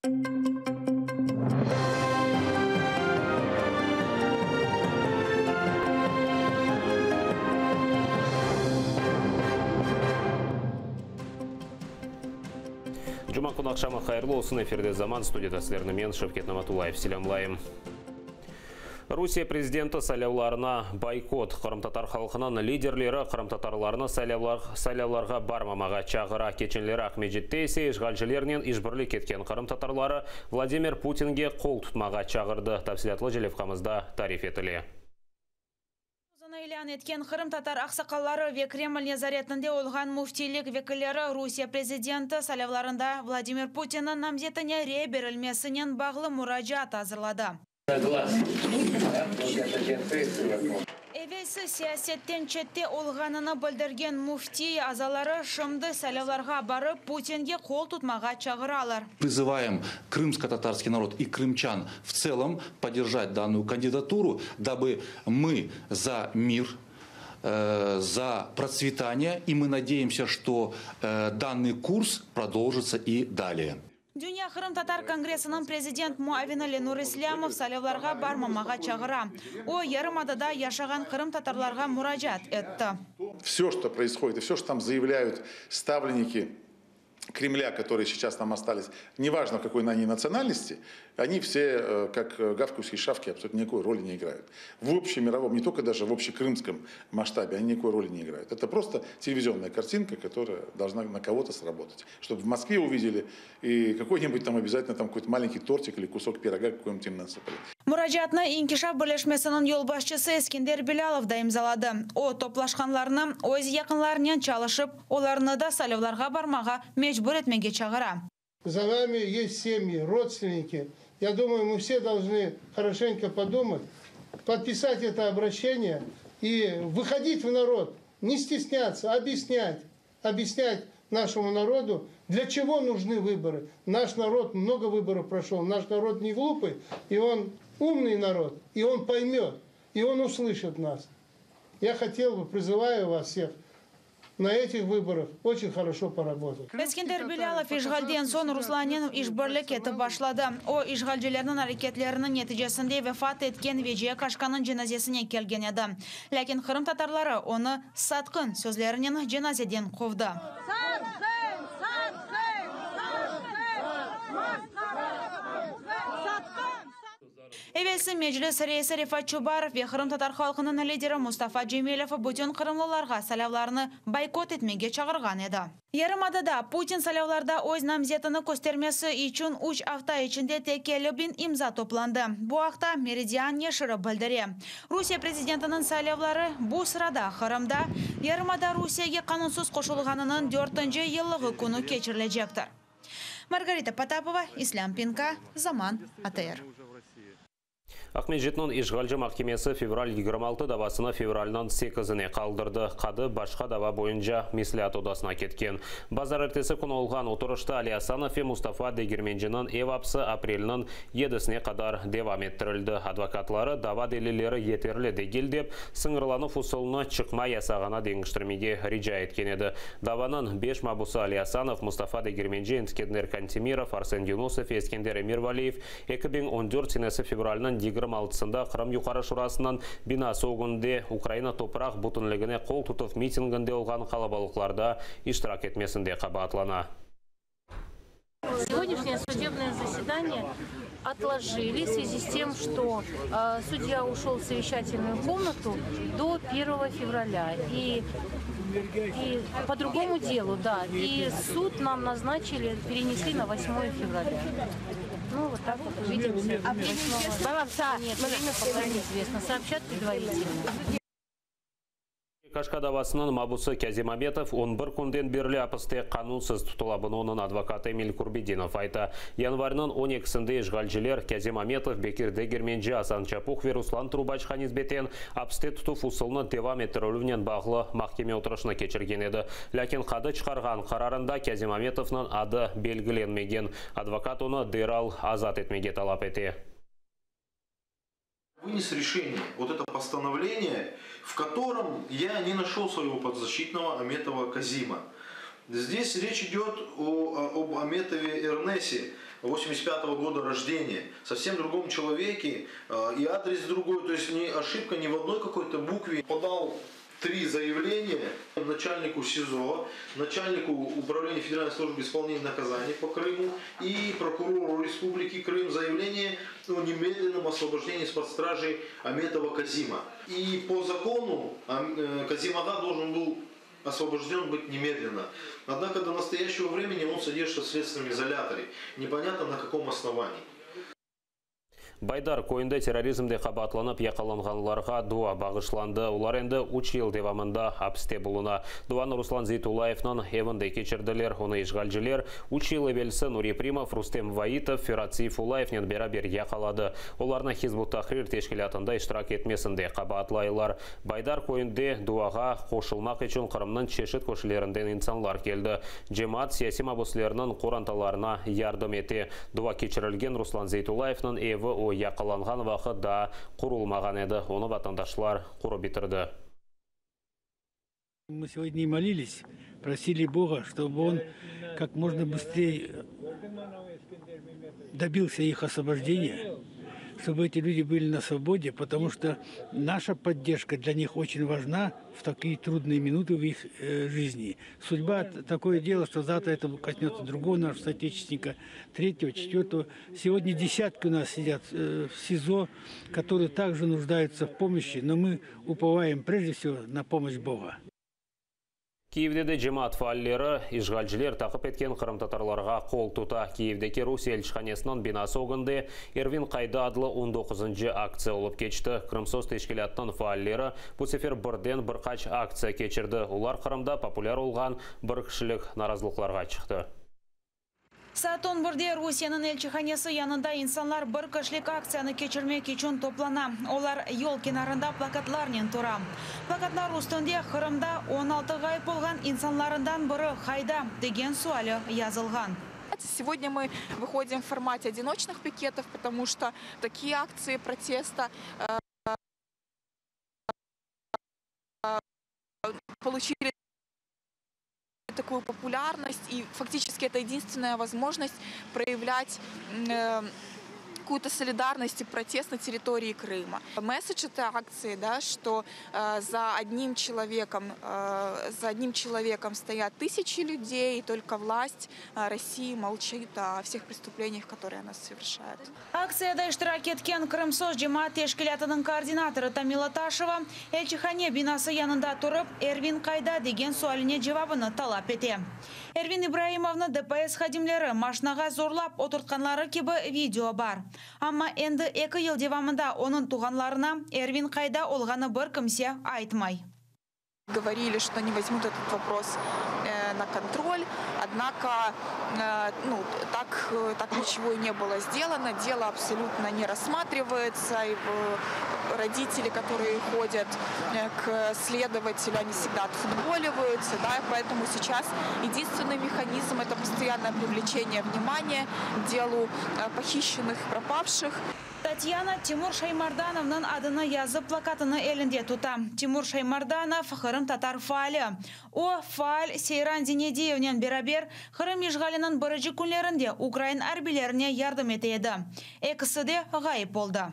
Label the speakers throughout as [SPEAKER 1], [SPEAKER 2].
[SPEAKER 1] Cuma kün aqşamı hayırlı olsun, efirde Zaman, studiyada sizlerni men, Şevket Namatullayev, selâmlayım. Rusiye prezidenti saylavlarına boykot, qırımtatar halqınıñ liderleri qırımtatarlarnı saylavlarğa barmamağa çağıra, keçenleri Aqmescitte ise işğalcilernen işbirlik etken qırımtatarları Vladimir Putinge qol tutmağa çağırdı. Tafsilâtlıca levhamızda tarif etile.
[SPEAKER 2] Özüni ilân etken qırımtatar aqsaqalları ve Kreml nezaretinde olğan müftiylik vekilleri Rusiye prezidenti saylavlarında Vladimir Putinniñ namzetine rey berilmesinen bağlı muracaat azırladı. Evelsi siyasetten çette olğanını bildirgen müftiy azaları şimdi saylavlarğa barıp, Putinge qol tutmağa çağıralar.
[SPEAKER 3] Призываем крымско-татарский народ и крымчан в целом поддержать данную кандидатуру, дабы мы за мир, за процветание, и мы надеемся, что данный курс продолжится и далее.
[SPEAKER 2] Dünya qırımtatar kongressiniñ prezident muavini Lenur İslâmov saylavlarğa barmamağa çağıra. O, yarımadada yaşağan qırımtatarlarğa muracaat etti.
[SPEAKER 4] Все, что происходит, и все, что там заявляют ставленники Кремля, которые сейчас там остались, неважно какой они национальности, они все, как гавкающие шавки, абсолютно никакой роли не играют. В общемировом, не только даже в общекрымском масштабе, они никакой роли не играют. Это просто телевизионная картинка, которая должна на кого-то сработать. Чтобы в Москве увидели и какой-нибудь там обязательно там какой-то маленький тортик или кусок пирога какой-нибудь им насыпали.
[SPEAKER 2] Muracaatnı İnkişaf birleşmesiniñ yolbaşçısı Eskender Bilâlov da imzaladı. O, toplaşqanlarnı öz yaqınlarınen çalışıp, olarnı da saylavlarğa barmağa mecbur etmege çağıra.
[SPEAKER 5] За нами есть семьи, родственники. Я думаю, мы все должны хорошенько подумать, подписать это обращение и выходить в народ, не стесняться, объяснять, объяснять нашему народу, для чего нужны выборы. Наш народ много выборов прошел, наш народ не глупый, и он умный народ, и он поймет, и он услышит нас. Я хотел бы, призываю вас всех, на этих выборах очень хорошо поработать.
[SPEAKER 2] Eskender Bilâlov işğalden soñ Ruslannen işbirlik etip başladı. O, işğalcilerniñ areketleriniñ neticesinde vefat etken Veciye Kaşkanıñ cenazesine kelgen edi. Lâkin qırımtatarları onı satqın sözlerinen cenazeden quvdı.
[SPEAKER 6] Satqın! Satqın! Satqın! Masqara! Satqın!
[SPEAKER 2] Evelsi Meclis reisi Refat Çubarov ve qırımtatar halqınıñ lideri Mustafa Cemilev bütün qırımlılarğa saylavlarnı boykot etmege çağırğan edi. Yarımadada Putin saylavlarda öz namzetini köstermesi içün üç afta içinde tek 50 biñ imza toplandı. Bu aqta Meridian neşiri bildire. Rusiye prezidentiniñ saylavları bu sırada Qırımda yarımada Rusiyege qanunsız qoşulğanınıñ dörtünci yıllığı künü keçirilecektir. Margarita Potapova, İslâm Pinka, Zaman, ATR.
[SPEAKER 1] Aqmescitniñ işğalci mahkemesi fevral 26 davasını fevralniñ 8-ine qaldırdı. Qadı başqa dava boyunca mesleat odasına ketken. Bazarertesi künü olğan oturışta Ali Asanov ve Mustafa Degermenciniñ ev apsi aprelniñ 7-sine qadar devam ettirildi. Advokatları dava delilleri yeterli degil dep, sıñırlanuv usulını çıqma yasağına deñiştirmege rica etken edi. Davanıñ 5 mabusı Ali Asanov, Mustafa Degermenci, Eskender Kantemirov, Arsen Yunusov ve Eskender Emirvaliyev 2014 senesi fevralniñ 26-sında Qırım Yuqarı Şurasınıñ binası ögünde Ukraina topraq bütünligine qol tutuv mitinginde olğan qalabalıqlarda iştirak etmesinde qabaatlana.
[SPEAKER 7] Сегодняшнее судебное заседание отложили в связи с тем, что судья ушел в совещательную комнату до 1 февраля. И по другому делу, да. И суд нам назначили, перенесли на 8 февраля. Ну, вот так вот увидимся. А Нет, время пока неизвестно. Сообщат предварительно.
[SPEAKER 1] Kaşka davasınıñ mabusı Kazim Ametov 11 künden berli apiste qanunsız tutula. Bunı onıñ advokatı Emil Kurbedinov ayta. Yanvarniñ 12-sinde işğalciler Kazim Ametov, Bekir Degermenci, Asan Çapuh ve Ruslan Trubaçqa nisbeten apiste tutuv usulını devam ettirilüvnen bağlı mahkeme oturışını keçirgen edi. Lâkin qadı çıqarğan qararında Kazim Ametovnıñ adı belgilenmegen. Advokat onı deral azat etmege talap ete.
[SPEAKER 8] Вынес решение, вот это постановление, в котором я не нашел своего подзащитного Аметова Казима. Здесь речь идет об Аметове Эрнесе. 85 года рождения, совсем другом человеке, и адрес другой, то есть не ошибка ни в одной какой-то букве. Подал три заявления начальнику СИЗО, начальнику Управления Федеральной службы исполнения наказаний по Крыму и прокурору Республики Крым заявление о немедленном освобождении из-под стражи Аметова Казима. И по закону Казим Ага должен был освобожден быть немедленно. Однако до настоящего времени он содержится в следственном изоляторе. Непонятно на каком основании.
[SPEAKER 1] Baydar köyünde terrorizmde qabaatlanıp yaqalanğanlarğa dua bağışlandı. Olar endi 3 yıl devamında apiste buluna. Duanı Ruslan Zeytullayevniñ evinde keçirdiler. Onı işğalciler 3 yıl evelsi Nuri Primov, Rustem Vaitov, Ferat Seyfullayevnen beraber yaqaladı. Olarnı Hizb ut-Tahrir teşkilâtında iştirak etmesinde qabaatlaylar. Baydar köyünde duağa qoşulmaq içün Qırımnıñ çeşit köşelerinden insanlar keldi. Cemaat siyasiy mabüslerniñ qorantalarına yardım ete. Dua keçirilgen Ruslan Zeytullayevniñ evi o yaqalanğan vaqıt daa qurulmağan edi. Onı vatandaşlar qurıp bitirdi.
[SPEAKER 9] Мы сегодня и молились, просили Бога, чтобы Он как можно быстрее добился их освобождения, чтобы эти люди были на свободе, потому что наша поддержка для них очень важна в такие трудные минуты в их жизни. Судьба такое дело, что завтра это коснется другого нашего соотечественника, третьего, четвертого. Сегодня десятки у нас сидят в СИЗО, которые также нуждаются в помощи, но мы уповаем прежде всего на помощь Бога.
[SPEAKER 1] Kiyevde de cemaat faalleri işğalciler taqip etken qırımtatarlarğa qol tuta. Kiyevdeki Rusiye elçihanesiniñ binası ögünde Ervin Qayda adlı 19 aktsiya olıp keçti. Krımsos teşkilâtınıñ faalleri bu sefer birden bir qaç aktsiya keçirdi. Olar Qırımda populâr olğan bir kişilik narazılıqlarğa çıqtı.
[SPEAKER 2] Saat 11-de Rusiyeniñ elçihanesi yanında insanlar bir kişilik aktsiyanı keçirmek içün toplana. Olar yol kenarında plakatlarnen tura. Plakatlar üstünde Qırımda 16 ğayıp olğan insanlarından biri qayda degen suali yazılğan.
[SPEAKER 10] Сегодня мы выходим в формате одиночных пикетов, потому что такие акции протеста получили такую популярность, и фактически это единственная возможность проявлять какую-то солидарность и протест на территории Крыма. Месседж этой акции, да, что за одним человеком стоят тысячи людей, и только власть России молчит о всех преступлениях, которые она совершает.
[SPEAKER 2] Aktsiyada iştirak etken Krımsos cemaat teşkilâtınıñ koordinatorı Tamila Taşeva elçihane binası yanında turıp Ervin qayda degen sualine cevabını talap ete. Ervin İbraimovnı ДПС hadimleri maşinağa zorlap oturtqanları kibi video bar. Amma endi 2 yıl devamında onıñ tuvğanlarına Ervin qayda olğanı bir kimse aytmay.
[SPEAKER 10] Говорили, что они возьмут этот вопрос на контроль, однако ну, так ничего и не было сделано, дело абсолютно не рассматривается, и родители, которые ходят к следователю, они всегда отфутболиваются, да, и поэтому сейчас единственный механизм – это постоянное привлечение внимания к делу похищенных, пропавших.
[SPEAKER 2] Татьяна Тимур Шаймардаnovnıñ adını yazıp plakatını elinde tuta. Timur Şaymardanov qırımtatar faali. O, faal Seyran Zinediyevnen beraber Qırım işğaliniñ birinci künlerinde ukrain arbiylerine yardım ete edi. Ekisi de ğayıp oldı.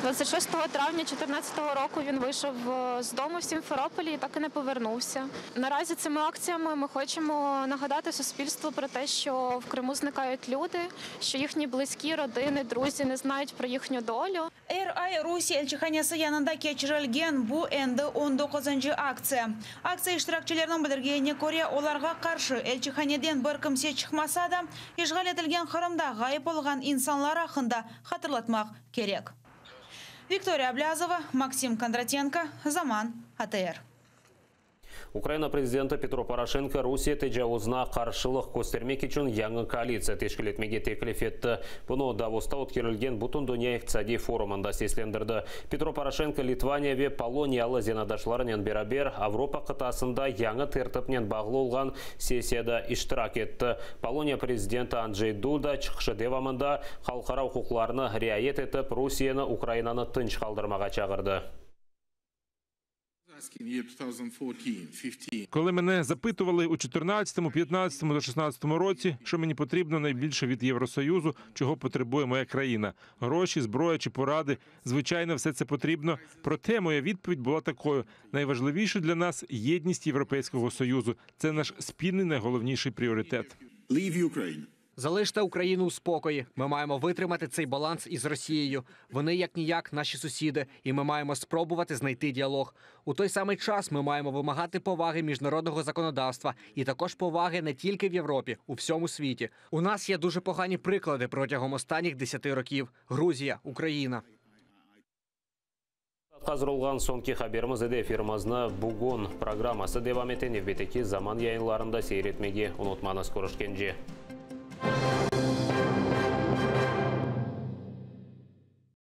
[SPEAKER 11] 26 травня 2014 року він вийшов з дому в Сімферополі і так і не повернувся. Наразі цими акціями ми хочемо нагадати суспільству про те, що в Криму зникають люди, що їхні близькі, родини, друзі не знають про їхню долю.
[SPEAKER 2] Er ay Rusiye elçihanesi yanında keçirilgen bu endi 19 aktsiya. Aktsiya iştirakçileriniñ bildirgenine köre olarğa qarşı elçihaneden bir kimse çıqmasa da, işğal etilgen Qırımda ğayıp olğan insanlar aqqında hatırlatmaq kerek. Виктория Аблязова, Максим Кондратенко, Заман, АТР.
[SPEAKER 1] Ukraina prezidenti Petro Poroşenko Rusiye tecavuzına qarşılıq köstermek içün yañı koalitsiya teşkil etmege teklif etti. Bunı Davosta ötkerilgen Bütündünya iqtisadiy forumında seslendirdi. Petro Poroşenko Litvaniya ve Poloniyalı zenaatdaşlarınen beraber Avropa qıtasında yañı tertipnen bağlı olğan sessiyada iştirak etti. Poloniya prezidenti Andrzey Duda çıqışı devamında halqara uquqlarını riayet etip Rusiyeni Ukrainanı tınç qaldırmağa çağırdı.
[SPEAKER 12] Коли мене запитували у 14-му, 15-му та 16-му році, що мені потрібно найбільше від Євросоюзу, чого потребує моя країна: гроші, зброя чи поради. Звичайно, все це потрібно. Проте моя відповідь була такою: найважливіше для нас єдність Європейського союзу. Це наш спільний найголовніший пріоритет.
[SPEAKER 13] Залиште Україну у спокої. Ми маємо витримати цей баланс із Росією. Вони як ніяк наші сусіди, і ми маємо спробувати знайти діалог. У той самий час ми маємо вимагати поваги міжнародного законодавства і також поваги не тільки в Європі, у всьому світі. У нас є дуже погані приклади протягом останніх 10 років: Грузія, Україна.
[SPEAKER 1] Azır olğan soñki haberimiz edi. Efirimizni Bugün programması devam ete. Nevbetteki zaman yayınlarında seyir etmege unutmañız. Körüşkence.